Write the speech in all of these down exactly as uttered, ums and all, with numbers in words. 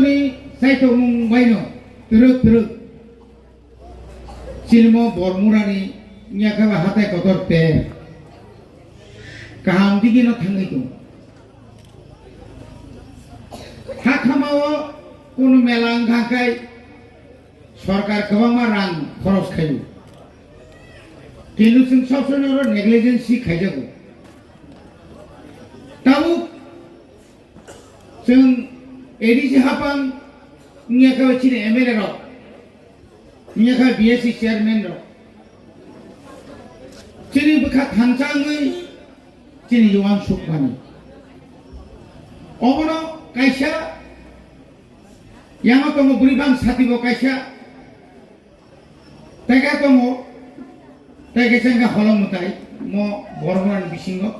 Chaitokmung baino twrwk twrwk chilmo Bormurani nyakaba hatai kotor ter kaham digino thangwi tongo. Hakhamao kunu mela wngkha khe sorkar kwbangma rang khoros khaio. Kintu chwng sob somoi oro negligence khaijagw. Tabuk chwng A D C hapang wngya khe chini M L A rok, wngya khe B S C chairman rok, chini bwkha thansa wngwi chini yuan sukmani. Obono kaisa yango tongo bwrwi bang sati bo kaisa tei khe tongo, tei kaisa wngkha holong mwtai mo borok rokni bisingo.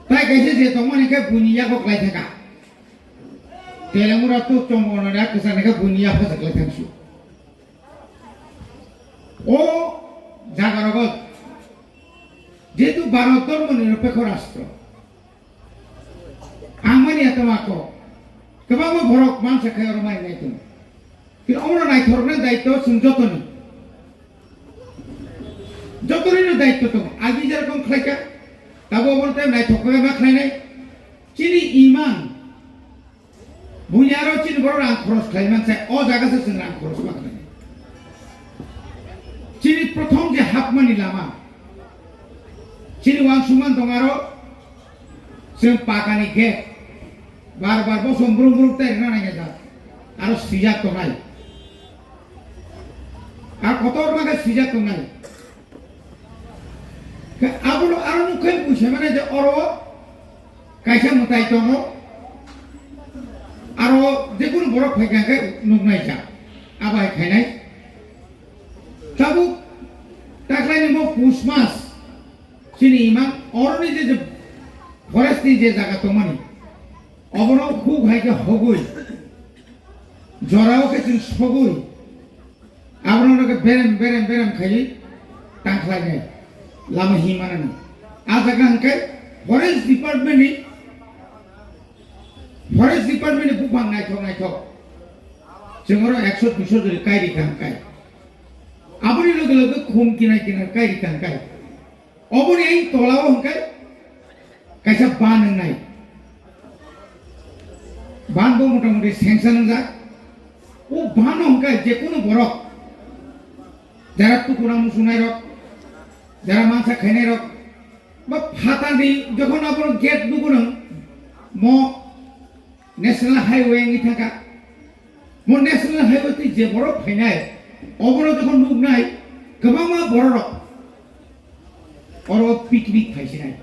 Tai kaisa je tongmani khe buini yago klai thangkha. Telemura tuk chongmani rak kwchangni khe buini yago kwchak lai thangsu. O jaga rogo jehetu Bharat dhormo nirapekho rashtra. Ang mani atama ko. Kwbangma borok mansa khe oro mai nai tongo. Kini omo naithokna daityo chwng jotoni. Jotoni no daityo tongo. Agi jerokom khlaika, tabo omo tei naithok khe ma khlainai. Chini iman. Buini aro chini borok rang khoros khlai man sai, o jaga se chwng rang khoros ma khlainai. Chini prothom je hapmani lama. Chini wansukmani tong aro chwng pakani gate. Bar bar bosom brum brum tei rwna nangya jak. Aro swijak tongnai. A kotor ma khe swijak tongnai. Khe abono aro nukhe buisa mane je oro kaisa mwtai tongo. Aro jekunu borok phaikha khe nuknai jak. Abo hai khainai. Tabuk taklaini bo pus mas. Chini imang oroni je, je forest ni je jaga tongmani, obono huk hai khe hogwi, jorao khe chwng sogwi, abono no khe berem, berem, berem khaiwi tangkhlainai lama himanani. A jaga hwnkhe forest department ni, forest department ni buphang naithok, naithok. Chwng oro ekso duiso jori kai rikha hwnkhe. Aboni loge loge khum kinar kinar kai rikha hwnkhe. Oboni ei tolao hwnkhe kaisa ban wngnai. Ban bo motamoti sengsa wngjak. O bano hwnkhe jekunu borok, jara tukuna musunairok, jara mansa khainairok, ba phatani jokhon abono gate nugo nwng, mo National Highway wngwi thangkha. Mo National Highway twi je borok phainai, obono jokhon nuknai, kwbangma bororok oro picnic phaisinai.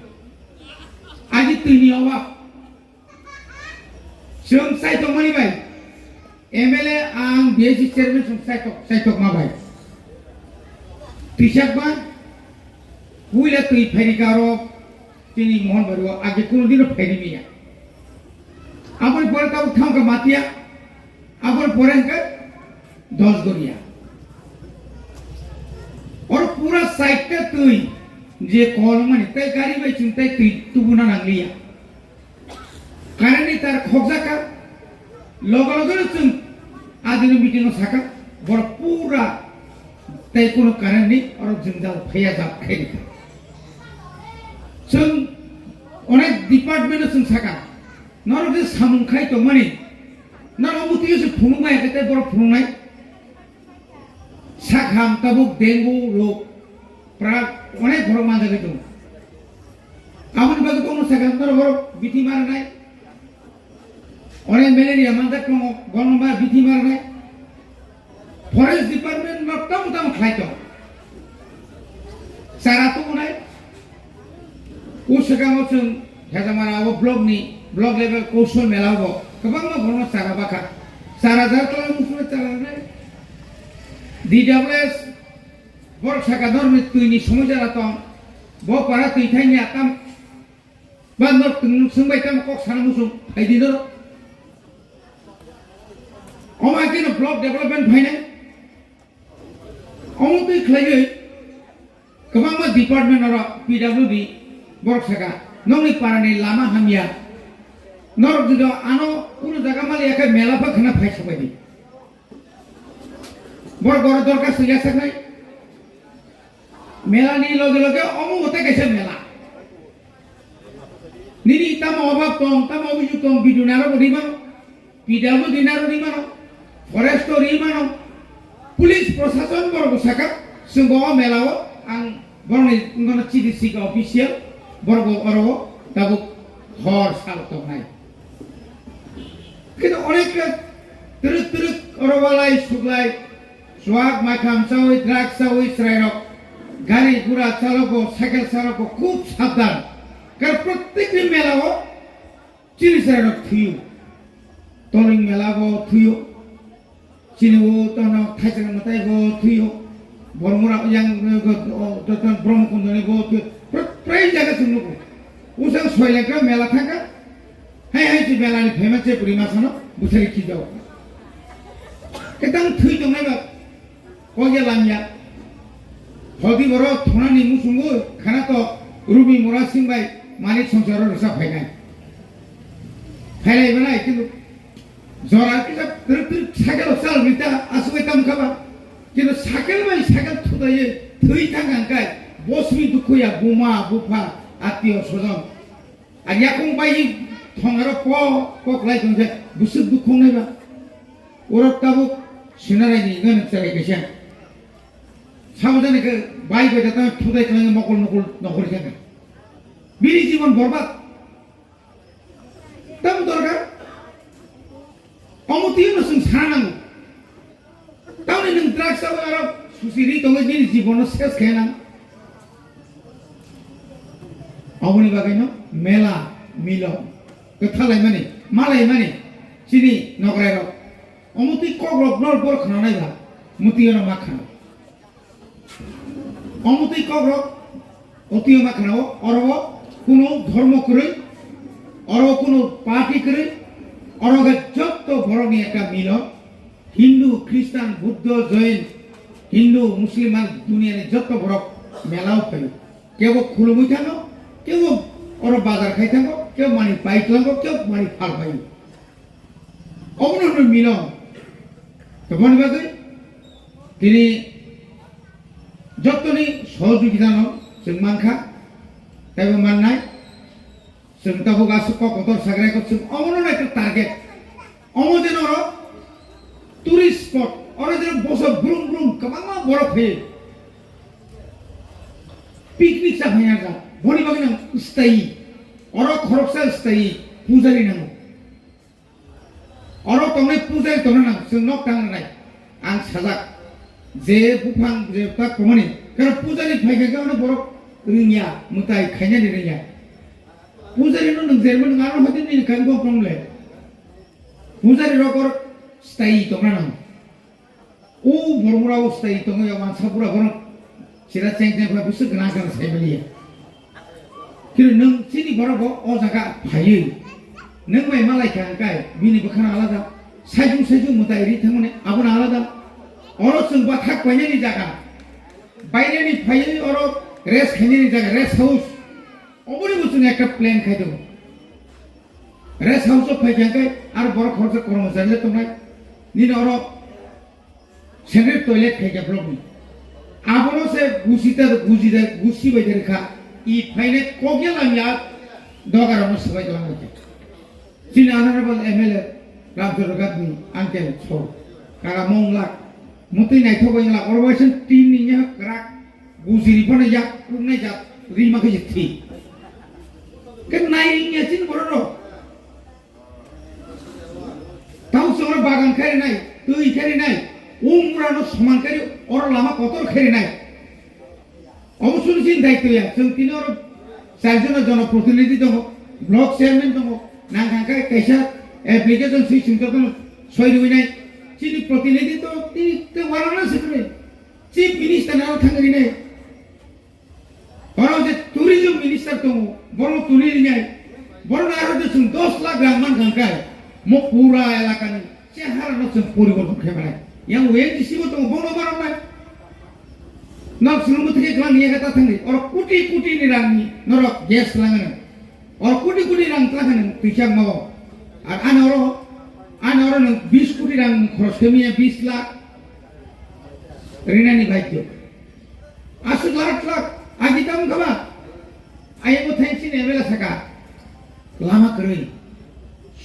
Agi twini oba. Chwng chaitokmani bai, M L A ang B S C chairman chwng chaitok, chaitokma bai. Twisakma, puila twi phairikha oro, Chini Mohanbari o age kono dino phaini miya. Aboni pore tabuk thangkha Matia, aboni pore hwnkhe Dosgoria. Oro pura side ta twi je kol mani tai gari bai chwng tai twi tubuna nangliya. Current ni tar khokjak kha, loge loge no chwng adini meeting o sakha, borok pura tei kuno current ni oro jwngjal phaiya jak khairikha. Chwng onek department o chwng sakha, norok je samung khai tongmani, norok omo twiyo se phunukmaya khe tei borok phunuknai. Sakham tabuk dengue rok prak onek borok manjagwi tongo. Aboni bagwi tongo sakham norok borok bithi maranai. Onek malaria manjak tongo, golongba bithi maranai. Forest department no tamo tamo khlai tong. Chara tubunai. O swkango chwng Hezamara o block ni, block level Kaushal Mela o kwbangma borokno chara bakha. Chara jar kwlwng muchungwi chara rwnai. D W S borok saka norokni twini somosya tong. Bo para twi thangya tam. Ba norok twng swngbai tamo kok sana muchung phaidi norok. Omo hai kheno block development phainai. Omo twi khlaiwi kwbangma department oro P W D borok saka, "Nokni parani lama hamya, Norok jodi ano kuno jaga mali yakhai mela pha khna phai sabai di. Bor bor dorkar sui yasaknai. Mela ni loge loge omo hote kaisa mela. Nini tamo obab tong, tamo obijug tong, bidunaro bodi mano. Pidamo dinaro ri mano, forest ri mano, police prosason borok saka, swngo o mela o ang borokni ngono chidi sika official, borok oro tabuk hor sal tongnai. Kintu onek twrwk twrwk oro walai suglai, swag makham chawi, drugs chawi chwrairok, gari gura chalogo, cycle chalogo khub sabdan. Kar prottekni mela o Chini chwrairok thwiyo. Toling mela bo thwiyo. Chini o tono Thaisang mwtai bo thwiyo. Bormura yang, eh, go-, o, to, to, Brahmakundoni bo thwiyo. Pra-, prai jaga chwng nugo. Usang soilengkra mela thangkha. Hai hai chi mela ni phaima che puri masano bwthari khijao. Ketang thwi tongnai ba. Kok ya lamya. Hodi borok thonani muchungo khana to Rumi Mura Singh bai Manik Songsaro rwsa phainai. Phainai banai kintu jora kisa trip trip cycle chal rita asugwi tam khaba. Kintu cycle bai cycle thudaiye thwi thang hangkai bosni dukhu ya buma bupha atio sojon. Ar yakung bai thong aro po po klai tong je busuk dukhung nai ba. Urok tabuk sinarai ni ngan charai kaisa. Sabo jani ke bai bai ta thudai khlai mokol mokol nokhor jaka. Bini jibon borbad. Tam dorkar. Omo twi no chwng sana nango. Tamni nwng drugs abo aro susi ri tongwi nini jibono ses khe nang. Aboni bagwi no mela milon kwthalaimani, malaimani chini nograi rok. Omo twi kok rok nor bor khna nai ba, muti ono ma khna. Omo twi kok rok, o twi ma khna o, oro o kuno dhormo kwrwi, oro o kuno party kwrwi, oro khe jotto borokni ekta milon, Hindu, Khristan, Buddho, Jain, Hindu, Musliman, duniani jotto borok mela o phaio. Kebo khulumwi thango, kebo oro bazar khai thango, kebo mani pai tlango, kebo mani phal phaio. Obono hwnwi milon. Toboni bagwi tini jottoni sohojogitano chwng mankha, teibo mannai. Chwng tabuk aswk kok kotor sagrai kok chwng omono naikhe target. Omo jeno oro tourist spot, oro jeno bosok brum brum kwbangma borok phaio. Picnic cha phaiya ja, boni bagwi nang stay. Oro khoroksa stay pujari nango. Oro tongnai pujari tongna nang, chwng nok tang nai. Ang sajak, je buphang je tak tongmani, karon pujari phai khe ano borok ringya, mwtai khainani ringya. Pujari no nwng jermani nwng ano hadi ni kan bo problem. Pujari rok or stay tongna nang. O bormura o stay tongo ya wansa pura borok sira cheng cheng pha bisu gana gana sai maliya. Kiri nwng chini borok bo o jaga phaiwi nwng bai malai kha hwnkhe bini bwkhano alada, saijung saijung mwtai ri thangmani abono alada. Oro chwng bathak painani jaga, baireni phaiwi oro rest khainani jaga, rest house. Oboni bo chwng ekta plan khai tongo. Rest house o phai kha hwnkhe aro borok khoroksa kormochari le tongnai. Nini oro Central toilet khai kha block ni. Abono se gusi ta gusi da gusi bai da kha. I phaine kok ya lam ya doga rok no swbai da lam kha. Chini honorable M L A Ramchandra Ghat ni uncle so kara mong lak mutui naithok bai lak oro waisa tin ni ya krak gusi ri phano yak kuknai jat ri ma khe thi. Ke nai ya chini borok rok. Tau chwngno bagan kharinai, twi kharinai, o murano soman khari, oro lama kotor kharinai. Obo suni sini daityo ya, chwng tini oro charjon jono protinidhi tongo, block chairman tongo, nang kha khe kaisa application swi chwng jotono soi rwinai. Chini protinidhi to tini te warana sikri. Chief minister nang thangrinai. Oro je tourism minister tongo, borok tuni rinai, borok aro je chwng dos lakh rang man kha khe, mo pura elakani chehara no chwng poriborton khe manai. Yang O N G C bo tongo, bono barok nai. Nok chwng muthike klang ni yaga ta thangni, oro koti koti ni rang ni norok gas langano. Oro koti koti rang tla khani twisa mago. Ar ani oro, ani oro nwng bis koti rang khorok khe manya, bis lakh rinani baidyo. Aswk lakh lakh agi tamo khaba. Ayang bo thanks ni M L A saka. Lama kwrwi.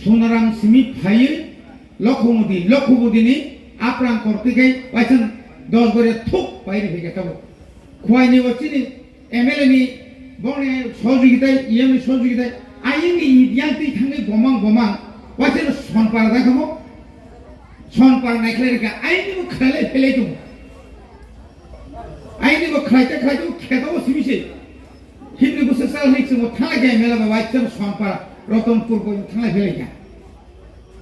Sonaram simi phaiwi Lokho Modi, Lokho Modi ni aprang kortwi khai waisa dos gore thuk pairi phai kha tabuk. Khwai ni bo chini M L A ni bongni sohojogita, E M ni sohojogita, ayang ni yang twi thangwi bomang bomang, waisa no Sonpara da khamo, Sonpara naikhlai rikha, ayang ni bo khlailai phailai tongo. Ayang ni bo khlaita khlaita kheto bo simi se. Himni bwswk sal hini chwngbo thanglai kha M L A ba waisa no Sonpara, Ratanpur bo thanglai phailai kha.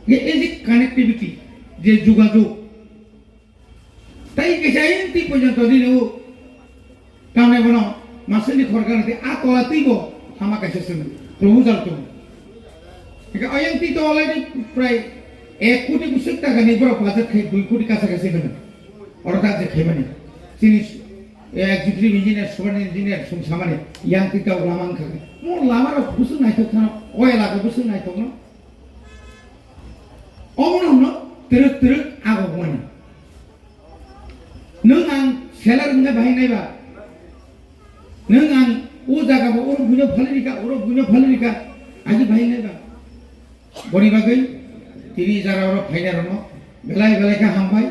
Ye, ei je connectivity, je jogajog, tai kaisa ayang twi porjonto nini o tamni bono masini khoroknwi tei a tola twibo lama kaisa chwng proposal tongo. Hingke ayang twi to already prai ek koti bwswk taka ni borok budget khai dui koti kacha kacha hwnwi. Oro ta je khaimani. Chini, eh, executive engineer, superintendent engineer song samani yang twi to lama wngkha. Mo lama rok bwswk naithok thano, o elaka bwswk naithok no. Omono hwnno twrwk twrwk agogmani. Nwng ang seller wngkha bahai naiba. Nwng ang o jaga bo oro buino phalwi rikha, oro buino phalwi rikha, agi bahai naiba. Boni bagwi tini jara oro phainai rokno belai belai khe hambai,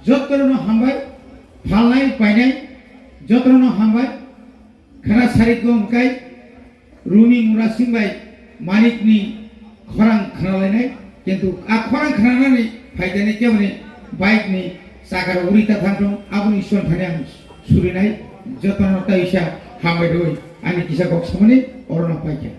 jotono hambai, phalnai painai jotono hambai. Khana sari kong kai Rumi Murasing bai Manik ni khorang khnalainai, kintu a khorang khnanani phaidani kemani bike ni chakar uri ta thangtong aboni ison thani ang surinai jotono ta isa hambai roi ani kisa kok samani orono paikha.